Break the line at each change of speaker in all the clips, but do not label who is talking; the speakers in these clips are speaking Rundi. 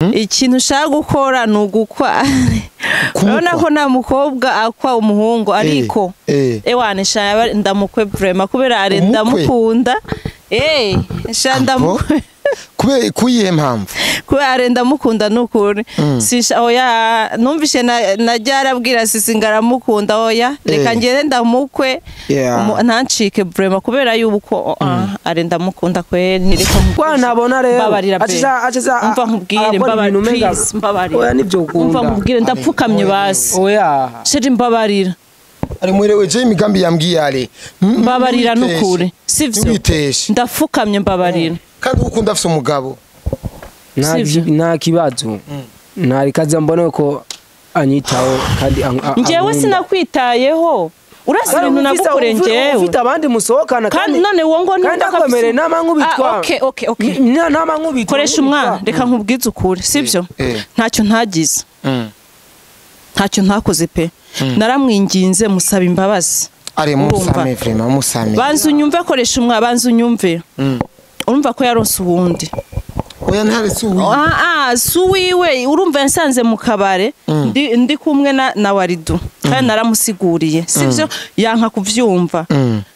Ikintu ushaka gukora ni ugukwa. Urabona ko nta mukobwa akwa umuhungu ariko ewane sha ndamukwe vraiment kubera ari ndamukunda. Sha ndamukwe.
Kubera kuyihe mpamvu?
Kubera ari ndamukunda nukuri. Sisha oya numvishe na ryarabwira sisi ngaramukunda oya reka ngere ndamukwe ntancike vraiment kubera yuko ari ndamukunda kwe nireka
kwa nabona rero
aciza aciza umva nkubwire mbabarira mbabarira
oya nivyo ukunda
umva nkubwire ndapfukamye basi
oya
sheri mbabarira
ari mwerewe je imigambi yambwiye ari
mbabarira nukuri sivyo ndapfukamye mbabarira
kandi ukunda afise umugabo
nta kibazo ntari kaza mbone ko anyitaho kandi
njyewe sinakwitayeho urasi ibintu nagukore njyewe
ufite abandi musohokana
kandi none wo ngo
kandi akomere nama nkubitwa
okay
nama nkubitwa
koresha umwana reka nkubwize ukuri sivyo ntacyo ntagize ntacyo ntakoze pe naramwinginze musaba imbabazi
ari musame vraiment musame
banza unyumve koresha umwana banza unyumve urumva ko yaronse uwundi
oya ntare suwi
suwiwe urumva yansanze mu kabare ndi kumwe na Waridu kandi naramusiguriye sivyo yanka kuvyumva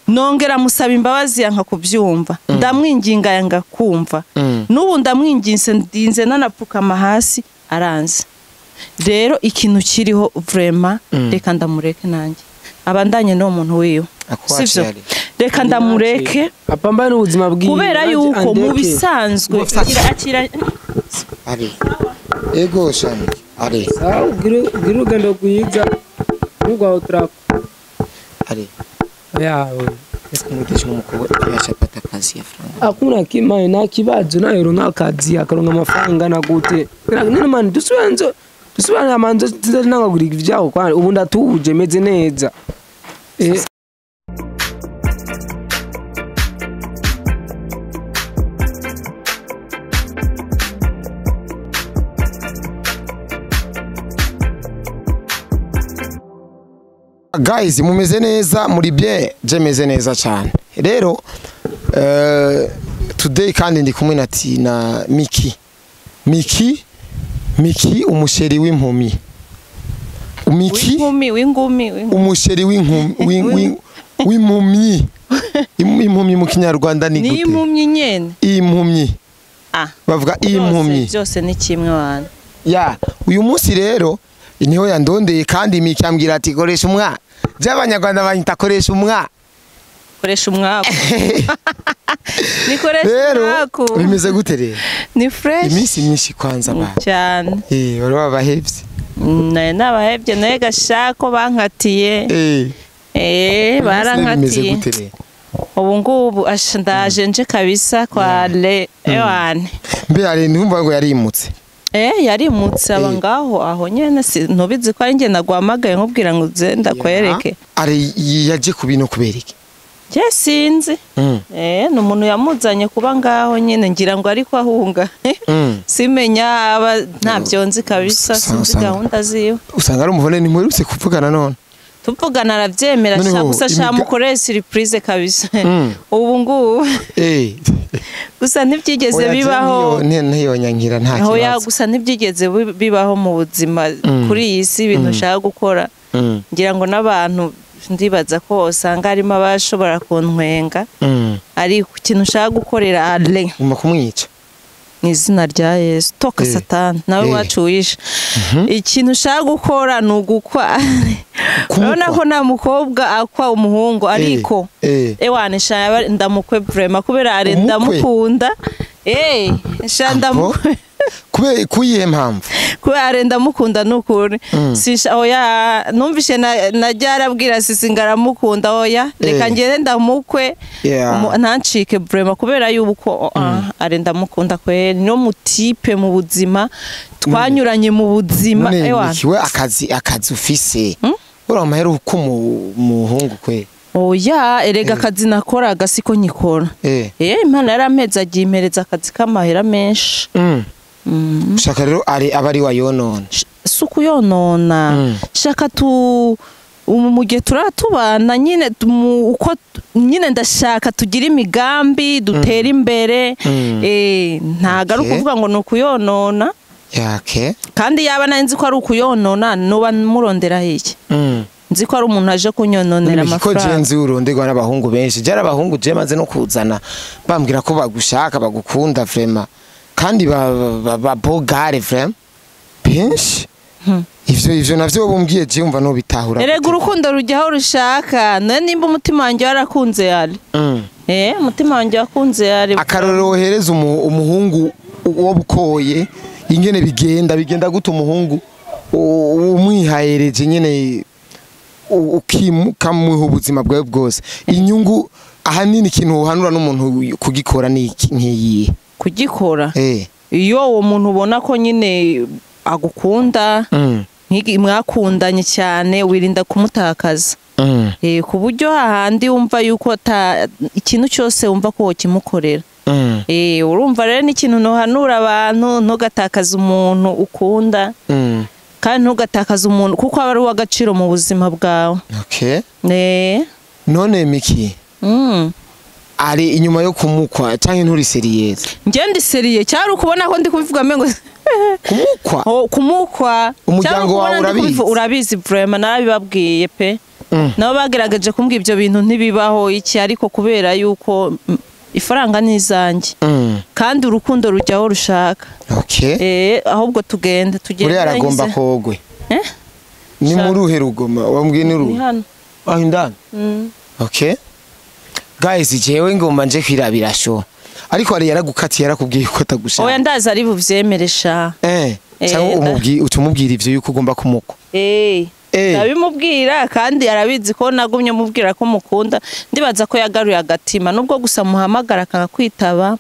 nongera musaba imbabazi yanka kuvyumva ndamwinginga yanga kumva n'ubu ndamwinginse ndinze nanapfukama hasi aranze rero ikintu kiriho vraiment reka ndamureke nanjye abandanye n'uwo muntu wiwe sivyo reka ndamureke
apambane ubuzima bwiwe
kubera yuko mu bisanzwe akira
ari ego shami ari
sawa ugira urugendo rwiza n'urwawe turako
ari
yawe
kumwitisha n'umukobwa yashapata akazi ya franga
akuna kimana nta kibazo nayo ronka akazi akaronka amafaranga na gute none man dusubiranzo dusubirana amanzo nangagura ivyaho kwani ubu ndatuje meze neza.
Guys mumeze neza muri bien je meze neza cyane rero today kandi ndi kumwe na Miki Miki Miki umusheri w'impumi Miki
w'ingumi
umusheri w'inkumi w'impumyi impumyi mu kinyarwanda ni gute
ni impumyi nyene
impumyi bavuga impumyi
byose ni kimwe wana
ya uyu munsi rero niho yandondeye kandi Miki ambwira ati koresha umwa by'abanyarwanda banyita koresha umwa
koresha umwaku ni koresha umwaku
bimeze gute rero
ni fresh
iminsi myinshi kwanza ba
cyane
bari babahevye
naye nabahevye naye gashako bankatiye barankatiye ubu ngubu ndaje nje kabisa kwa le ewane
mbe ari ndumva ngo yarimutse
yarimutse aba ngaho aho nyene ntubizi ko ari njye nagwamagaye nkubwira ngo uze ndakwereke
ari yaje kubino kubereke
je sinzi ni umuntu yamuzanye kuba ngaho nyene ngira ngo ariko ahunga simenya aba ntabyo nzi kabisa sinzi gahunda ziwe
usanga ari umuvone ntimwerutse kuvugana none
tuvugana aravyemera gusa sha mukorere surprise kabisa ubu ngubu gusa ntibyigeze bibaho
ntiyonyankira nta kibazo
gusa ntibyigeze bibaho mu buzima kuri iyi si ibintu ushaka gukora ngira ngo n'abantu ndibaza ko usanga harimo abashobora kuntwenga ariko ikintu ushaka gukorera ale
ugomba kumwica
mu izina rya Yesu toka satani nawe wacu wishe ikintu ushaka gukora ni ugukwa urabona ko nta mukobwa akwa umuhungu ariko ewane sha ndamukwe vraiment kubera ari ndamukunda sha ndamukwe
kubera kuyihe mpamvu
kubera ari ndamukunda nukuri sisha oya numvishe na ryarabwira sisi ngaramukunda oya reka ngere ndamukwe ntancike vraiment kubera yuko ari ndamukunda kwe no mutipe mu buzima twanyuranye mu buzima
ewa we akazi ufise ura amahera uko umuhungu kwe
oya erega akazi nakoraga siko nyikora Imana yarampeza agiye impereza akazi k'amahera menshi
ushaka rero ari abari wayonona
si ukuyonona shaka tu mu gihe turatubana nyine uko nyine ndashaka tugira imigambi dutera imbere ntago ari ukuvuga ngo ni ukuyonona.
Yake.
Kandi yaba nari nzi ko ari ukuyonona noba murondera iki? Nzi ko ari umuntu aje kunyononera
Ko
amafaranga.
jenzi uronderwa n'abahungu benshi, jara abahungu je maze no kuzana bambwira ko bagushaka bagukunda vraiment, kandi ba bogare vraiment benshi. Ivyo navyo bumbwiye je umva no bitahura.
Erega urukundo rujya aho rushaka. None nimba umutima wanjye warakunze yari. Umutima wanjye wakunze yari.
Akarorero wohereza umuhungu wo bukoye ingene bigenda gute umuhungu umwihayereje nyene ukamuha ubuzima bwawe bwose, inyungu ahanini ikintu uhanura n'umuntu kugikora ni nkiyihe?
Kugikora iyo uwo muntu ubona ko nyine agukunda, mwakundanye cyane, wirinda kumutakaza. Ku buryo hahandi wumva yuko ikintu cyose wumva ko wokimukorera. Urumva rero n'ikintu ntuhanura abantu, ntugatakaze umuntu ukunda, kandi ntugatakaze umuntu kuko aba ari uw'agaciro mu buzima bwawe.
Okay. None Miki ari inyuma yo kumukwa canke nturi sérieux?
Njye ndi sérieux, cyari ukubona ko ndi kubivuga mengo
kumukwa.
Kumukwa.
Umuryango wawe urabizi?
Urabizi vraiment, narabibabwiye pe. Nabo bagerageje kumbwira ibyo bintu ntibibaho iki, ariko kubera yuko ifaranga ni izanjye kandi urukundo rujya aho rushaka.
Okay.
Ahubwo tugende
Uri aragomba kogwe. Ni muruhe rugoma wambwiye ni
Ni hano.
Aho indani. Okay. Guys, jewe ngomba nje kwirabira show. Ariko ari yaragukatiye yarakubwiye ko atagushaka.
Oya ndaza ari buvyemeresha.
Cyangwa umubwiye utumubwira ivyo yuko ugomba kumukwa.
Ndabimubwira kandi arabizi ko nagumye mubwira ko mukunda, ndibaza ko yagaruye agatima nubwo gusa muhamagara akakwitaba.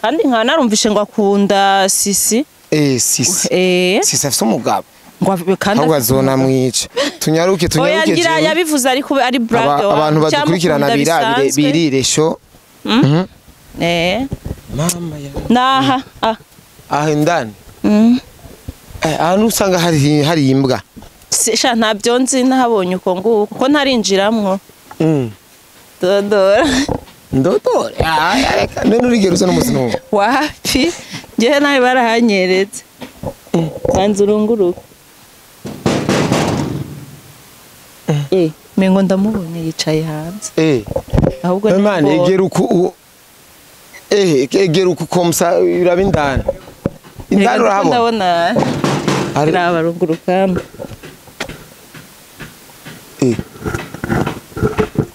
Kandi nka narumvishe ngo akunda Sisi.
Sisi. Sisi afite umugabo.
Ngo kandi
ahubwo azona mwica. Tunyaruke.
Oya ngira yabivuze ariko ari brag.
Abantu badukurikirana birabire birire show. Mama ya.
Naha.
Ah indani. Ahantu usanga hari imbwa.
Sha ntabyo nzi nahabonye uko nguko kuko ntarinjiramwo. Dodora.
Ndodora. Reka none urigera uza n'umuzi.
Wapi? Ngewe nawe barahanyeretse. Banza urunguruka. Mengo ndamubonye yicaye hanze. Ahubwo
Imana egera uku egera uku komsa uraba indani. Indani urahabona.
Ndabona. Araba runguruka.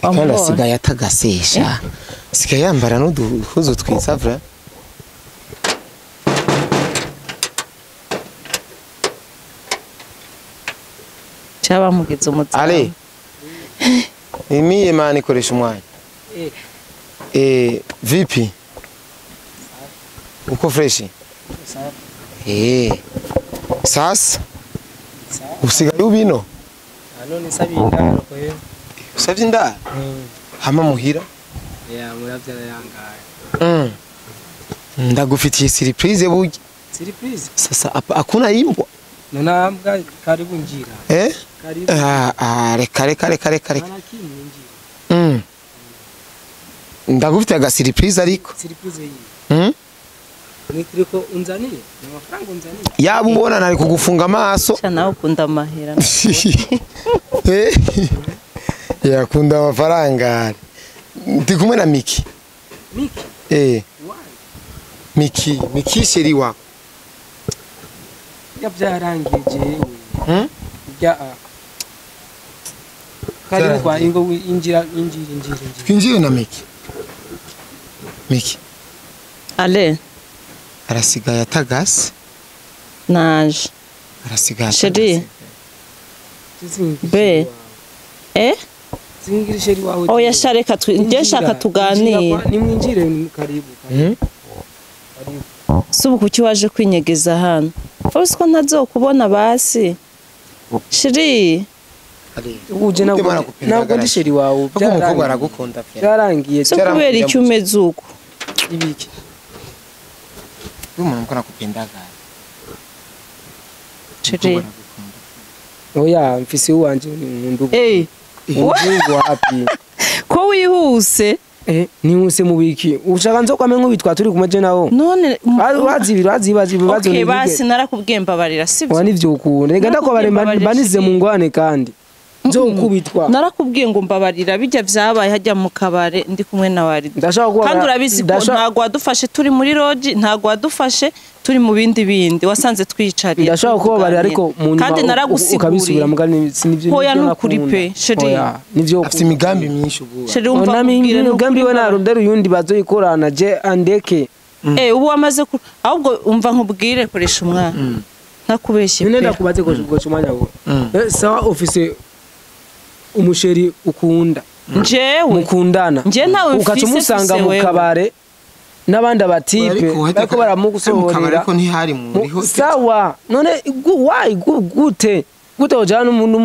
Kandi asigaye atagasesha. Asigaye yambara n'uduhuzu twiza vra.
Cyabamugeze umutsama.
Ale. Imiye mani ikoresha umwanya. Vipi? Uko fresh? Sasa usigaye ubino?
None sabi indaro ko.
Usavye indaro? Hama muhira?
Ya muravyara yangaye.
Ndagufitiye surprise burya.
Surprise?
Sasa akuna imbwa.
Nona mbwa karibu njira. Karibu.
Reka. Ndagufitiye aga surprise ariko.
Surprise yi. Nitriko unzaniye? Amafaranga unzaniye?
Yaba ubona nari kugufunga amaso.
Cha nawe ukunda amahera.
Yakunda amafaranga. Ndi kumwe na Miki.
Miki?
Miki, Miki sheri wako.
Ya byarangiye jewe. Ya karibu kwa ingo injira.
Twinjire na Miki. Miki.
Ale.
Arasigaye atagase.
Naje.
Arasigaye
atagase. Be.
Singira sheri wawe.
Oya shareka ngiye shaka tuganire.
Nimwinjire karibu. Karibu.
Subu kuki waje kwinyegeza hano? Uzi ko ntazokubona basi. Sheri.
Uje nabwo ndi sheri wawe.
Umukobwa aragukunda pe.
Byarangiye.
So kubera icyo umeze uko.
Ibiki.
Umuntu mukora kupendaga.
Sheri.
Oya mfise uwanje ndugu.
Wapi? Ko wihuse?
Nihuse mu biki ushaka nzokwame nkubitwa turi kumwe je nawo
None
bazi bazi bazi bazi.
Okay, basi narakubwiye mbabarira, sivyo?
Wa nivyo ukunda reka
Narakubwiye
ndakobare
mbabarira,
banize
chérie.
mu ngwane kandi nzokubitwa.
Narakubwiye ngo mbabarira, bijya vyabaye hajya mu kabare ndi kumwe na Waridi.
Ndashaka kuba
Kandi urabizi ko ntago wadufashe turi muri lodge, ntago wadufashe turi mu bindi bindi, wasanze twicariye
Ndashaka
turi
kubabarira
kuganira.
ariko mu nyuma
Kandi naragusiguriye.
Ukabisubira mugani sinivyo.
Hoya,
Nivyo
nukuri
nakunda.
pe, chérie.
Oya, nivyo.
Afite imigambi myinshi ubu.
Chérie, umva nkubwire,
Umugambi we
nukuri.
narondera uyundi bazoyikorana je andeke.
Ubu wamaze ku ahubwo umva nkubwire, koresha umwana ntakubeshye
None
pe.
ndakubaze ko umwanya wo. Sawa, ufise umusheri ukunda,
Njyewe
mukundana,
Njye ntawe
ukaca
mfise,
umusanga
mfise
mu
wewe.
kabare n'abandi abatipe bariko baramugusohorera.
Ariko ntihari muri hoteli.
Sawa, none why gute gute ujana n'undi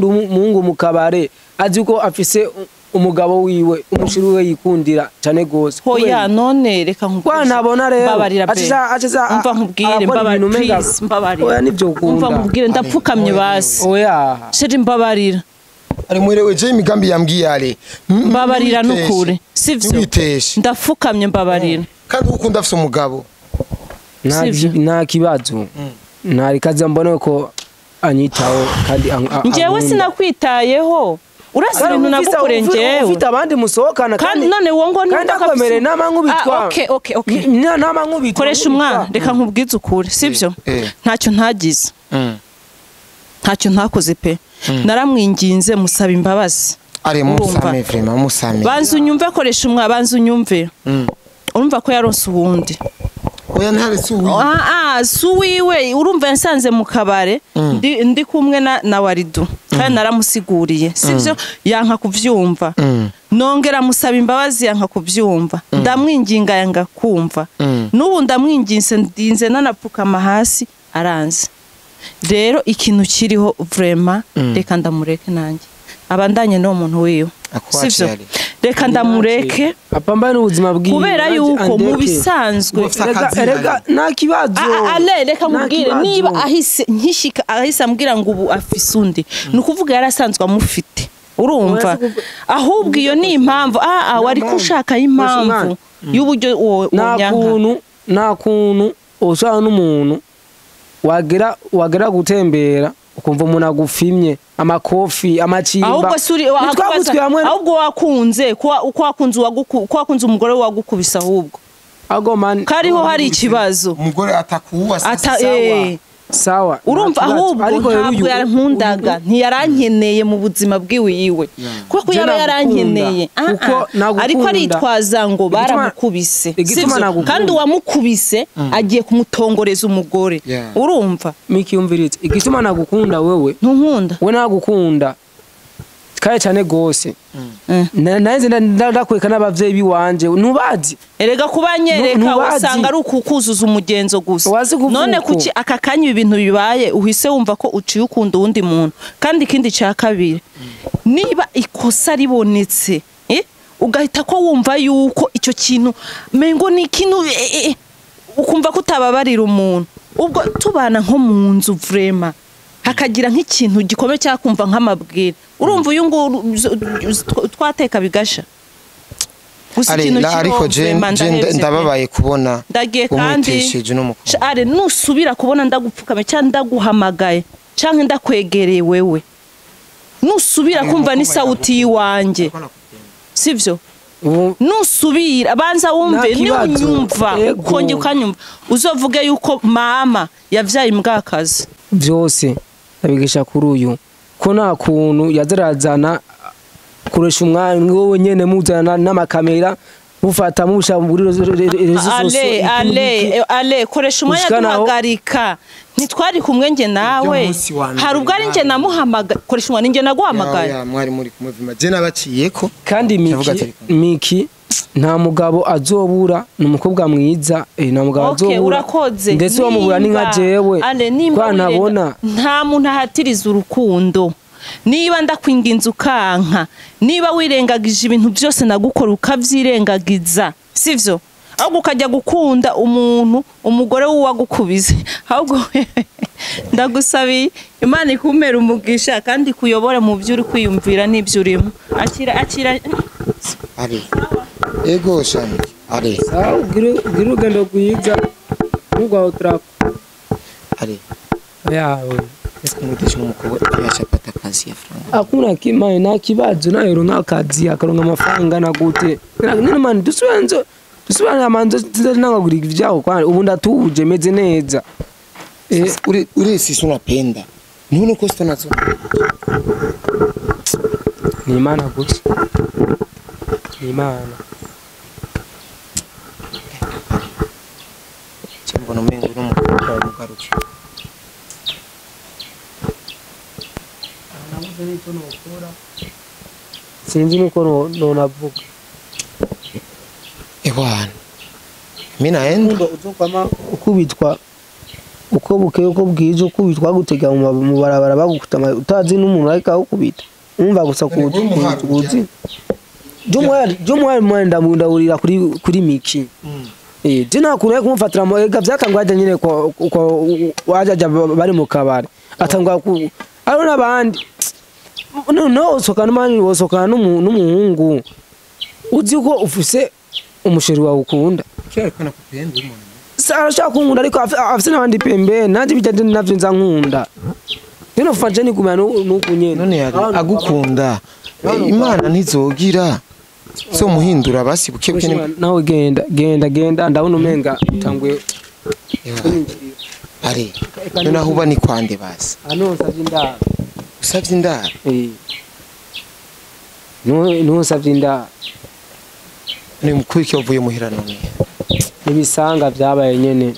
muhungu mu kabare azi ko afise umugabo wiwe, umushiri wiwe yikundira cane gose?
Hoya, none reka nkubwire.
Kwa ntabona rero
Mbabarira pe.
Aciza
Umva nkubwire,
arakora
mbabarira,
ibintu umenga-
please, mbabarira.
Oya, nivyo ukunda.
Umva nkubwire, ndapfukamye basi.
Oya.
Chérie, mbabarira.
Ari mwerewe je imigambi yambwiye ale.
Mbabarira nukuri, sivyo?
Ntiwiteshe.
Ndapfukamye, mbabarira.
Kandi ukunda afise umugabo.
Sivyo.
Nta kibazo, ntarikaza mbone ko anyitaho kandi
Njyewe
ankunda.
Sinakwitayeho, urazi
Kandi
ibintu nagukoreye njyewe.
Ufite abandi musohokana.
Kandi none wowe ngo
Kandi
niba
akwemereye nama nkubitwa.
Ah, okay, okay, okay.
Nama nkubitwa.
Koresha umwana, reka nkubwize ukuri, sibyo? Ntacyo ntagize, ntacyo ntakoze pe. Naramwinginze, musaba imbabazi.
Ari
Urumva?
musame vraiment, musame.
Banza unyumve, koresha umwana, banza unyumve. Urumva ko yaronse uwundi.
Oya, ntare si uwi.
Ah, ah, si uwiwe. Urumva yansanze mu kabare ndi kumwe na Waridu kandi naramusiguriye, sivyo? Yanka kuvyumva. Nongera musaba imbabazi, yanka kuvyumva. Ndamwinginga, yanga kumva. N'ubu ndamwinginze, ndinze nanapfukama hasi, aranze. Rero ikintu kiriho vraiment, reka ndamureke nanjye abandanye n'uwo muntu wiwe.
Akwace
Sivyo?
yari.
Reka ndamureke.
Apambane n'ubuzima bwiwe.
Kubera
nanjye
yuko mu
andeke.
bisanzwe
Ufise
Erega
akazi.
erega nta kibazo.
Ale, reka
Nta
nkubwire,
kibazo.
niba ahise nkishika ahise ambwira ngo ubu afise undi, ni ukuvuga yari asanzwe amufite, urumva?
Oya,
Ahubwo iyo ni impamvu wari
mpamvu.
kushaka impamvu y'uburyo uwo
Nta
nyanka.
kuntu, nta kuntu ushobora n'umuntu wagera gutembera ukumva umuntu agufimye amakofi, amacimba.
Ahubwo suri
Ntitwagutwiye hamwe.
Ahubwo wakunze ko uko wakunze uwaguku ko wakunze umugore wagukubise, ahubwo
Ago man.
kariho hari ikibazo.
Umugore atakuwa.
Ata
Sawa. Sawa,
Urumva?
nta kibazo.
Ahubwo
Ariko rero
ntabwo yarankundaga, ntiyarankeneye mu buzima bwiwe yiwe, kuko
Je
yaba
nagukunda.
yarankeneye.
Kuko nagukunda.
Ariko aritwaza ngo baramukubise,
Igituma
sivyo?
nagukunda.
Kandi uwamukubise agiye kumutongoreza umugore. Urumva?
Miki, yumviritse igituma nagukunda wewe.
Ntunkunda.
We nagukunda kandi cyane gose. Naheze ndakweka n'abavyeyi biwanje ntubazi.
Erega kubanyereka
Ntubazi.
wasanga ari ukukuzuza umugenzo gusa.
Wazi kuvuga
None
uko.
kuki aka kanya ibintu bibaye uhise wumva ko uciye ukunda uwundi muntu? Kandi ikindi cya kabiri, niba ikosa ribonetse, ugahita ko wumva yuko icyo kintu mengo ni ikintu, ukumva ko utababarira umuntu, ubwo tubana nko mu nzu vraiment hakagira nk'ikintu gikomeye cyakumva nk'amabwire, urumva uyu nguyu twateka bigasha gusa.
Ari
Ikintu
la
kiriho
ariko je
vraiment,
je
ndahevye pe.
ndababaye kubona
Ndagiye kandi
umwitesheje n'umukobwa.
Are, nusubira kubona ndagupfukamye cyangwa ndaguhamagaye cyangwa ndakwegereye wewe, nusubira
Ari
kumva
umukobwa
n'isawuti y'iwanjye, sivyo?
Ubu
Nusubira, banza wumve.
Nta kibazo.
Niunyumva
Ego.
ukongera ukanyumva, uzovuge yuko mama yavyaye imbwakazi.
Byose ndabigisha kuri uyu ko nta kuntu yazarazana kuresha umwanya wowe nyene muzana n'amakamera mufata musha muri réseaux
Ale, ale, ale, koresha umwanya.
Gushika naho-
Duhagarika, ntitwari kumwe nge nawe.
Ibyo munsi wa mbere
Hari ubwo ari nge namuhamagaye? Koresha umwanya, nge naguhamagaye?
Ya, mwari muri kumwe vima je nabaciyeko.
Kandi
Ndavuga
Miki,
ati,
Miki nta mugabo azobura, ni umukobwa mwiza, nta mugabo
Okay,
azobura.
urakoze.
Ndetse uwo ni nka jewe
Ale, nimba
kwa ntabona.
Nta muntu ahatiriza urukundo. Niba ndakwinginze ukanka, niba wirengagije ibintu byose nagukora ukavyirengagiza, sivyo? Ahubwo ukajya gukunda umuntu, umugore w'uwagukubize, ahubwo ndagusabiye Imana ikumpera umugisha kandi ikuyobore mu byo uri kwiyumvira n'ibyo urimo. Akira, akira.
Ari ego shami ari
Sawa, ugire urugendo rwiza ntugwaho turako
ari
yawe.
Eske n'umukobwa yashapata kazi ya franga?
Hakuna kimani nta kibazo, nayo ronka akazi akaronka amafaranga na gute none mani dusubiranzo dusubirane amanzo nangagura ivyaho kwani ubu ndatuje meze neza.
Uri uri sisi unapenda none ko sitonazo.
Ni Imana gusa, ni Imana.
Mbona umengo n'umukobwa wamugaruka.
Sinzi nuko nonavuga.
Ewana mimi naenda
uzokwama ukubitwa uko bukeye uko bwije, ukubitwa gutega mu barabara bagukuta utazi n'umuntu ariko agukubita umva gusa kuzi jumwe mwenda ndawurira kuri miki. Je nakuru kumufatira mu ega byatangwa aje nyine kwa wajaja bari mu kabare atangwa ku ari nabandi no usokana mani usokana n'umuhungu uzi ko ufise umusheri wawe ukunda.
Cyariko nakupenda umuntu.
Arashaka kunkunda ariko afise n'abandi pembe nanje bijya navyo nza nkunda. Rero mfanje ni kumenya nuku nyene.
None yari agukunda Imana ntizogira so muhindura basi buke buke
nawe genda genda genda ndabona umenga utanguye.
Ari none aho uba ni kwande basi?
Ano nsavye indaro.
Usavye indaro?
No nsavye indaro.
Ni mukuru cyo uvuye muhira none?
Nibisanga byabaye nyene.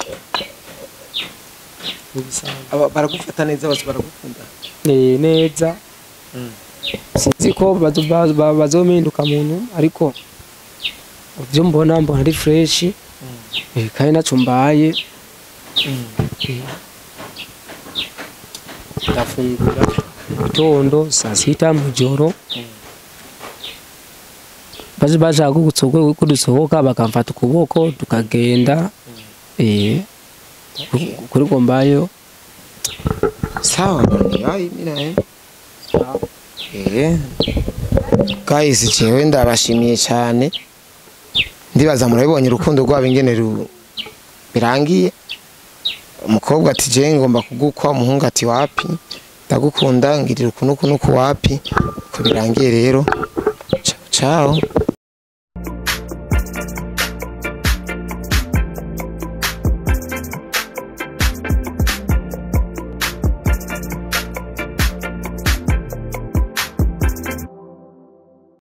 Nibisanga.
Baragufata neza basi baragukunda?
Neza. Sinzi ko bazominduka muntu ariko ivyo mbona ari fresh. Kandi naco mbaye. Ndafungura mu gitondo saa sita mujoro. Baje bashaka kudusohoka bakamfata ukuboko tukagenda. Kuri gombayo.
Sawa none yayi mimi guys jewe ndabashimiye cyane, ndibaza murabibonye urukundo rwabo ingene birangiye. Umukobwa ati je ngomba kugukwa, umuhungu ati wapi ndagukunda ngirira ukuntu kuno wapi ko birangiye. Rero ciao ciao.